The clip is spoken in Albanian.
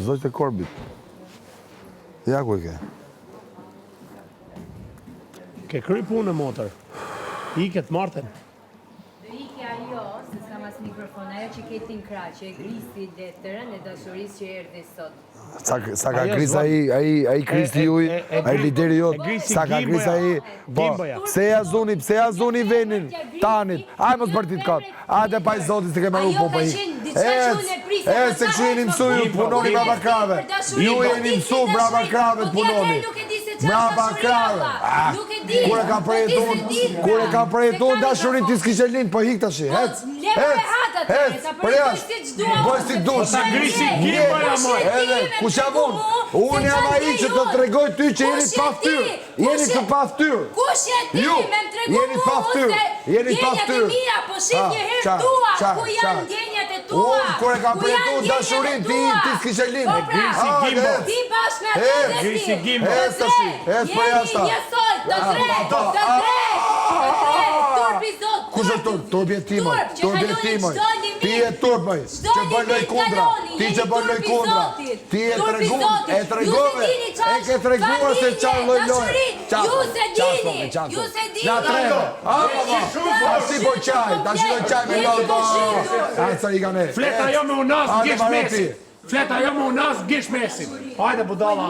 Zogjtë e korbit. Ja ku e ke. Ke kry punë motër. Ike të martën. Do iki ajo, se s'kam as mikrofon, ajo që ke ti në krah, që e grisi letrën e dashurisë që erdhi sot. Sa sa ka gris ai ai ai Kristi juj, ai lideri jot, sa ka gris ai, po, pse ja zuni, pse ja zuni venin Tanit, aj mos bërtit kot, ajde pa i zotit se ke maru po po ik. Ec, ec se kështu jeni mësu ju të punoni mbrapa krahëve, ju jeni mësu mbrapa krahëve të punoni, mbrapa krahëve, ah, kur e kam përjetu unë, kur e kam përjetu unë dashurinë ti s'kishe lind, po ik tashi, ec, ec, ec, përjashtë. Bëj si dush. Ta grisi gimboja moj. Edhe kush jam unë? Unë jam ai që të tregoj ty që jeni të paftyrë. Jeni të paftyrë. Kush je ti? Ju Me më tregu jeni të mua paftyrë. se Jeni të ndjenjat e paftyrë. mia, po shih Ha, një herë qa, tua, qa, ku qa. janë ndjenjat e tua? Unë kur e kam Ku janë përjetu ndjenjat e dashurinë ti, tua? ti s'kishe lind. Po pra, Grisi Hajde, gimbo. ec. Ti bashkë me atë Ec. dhe ti. Grisi gimbo. Të Ec tre, tashi, ec jeni përjashta. njësoj, të Ah, tre, po, të ah, tre, të tre, turpi zot, Kush është turp? Turp je ti moj. Turp që Turp je kaloni ti moj. çdo limit. Ti je turp moj. Çdo Që bën loj limit kundra. kaloni, Ti jeni që bën loj turpi kundra. Zotit. Ti e Turpi tregun, Zotit. e tregove. Ju se dini E çfarë ke treguar se çfarë lloj loje. dashuri. Qafo, Ju se qafo, dini, qafo. ju se dini. Na treve. A, po, po. Tashi po qaj, tashi do qaj me lot. A, sa i ka ne. Flet ajo me unaz Hajde, gish maro ti. mesin. Flet ajo me unaz gish mesin. Hajde budalla.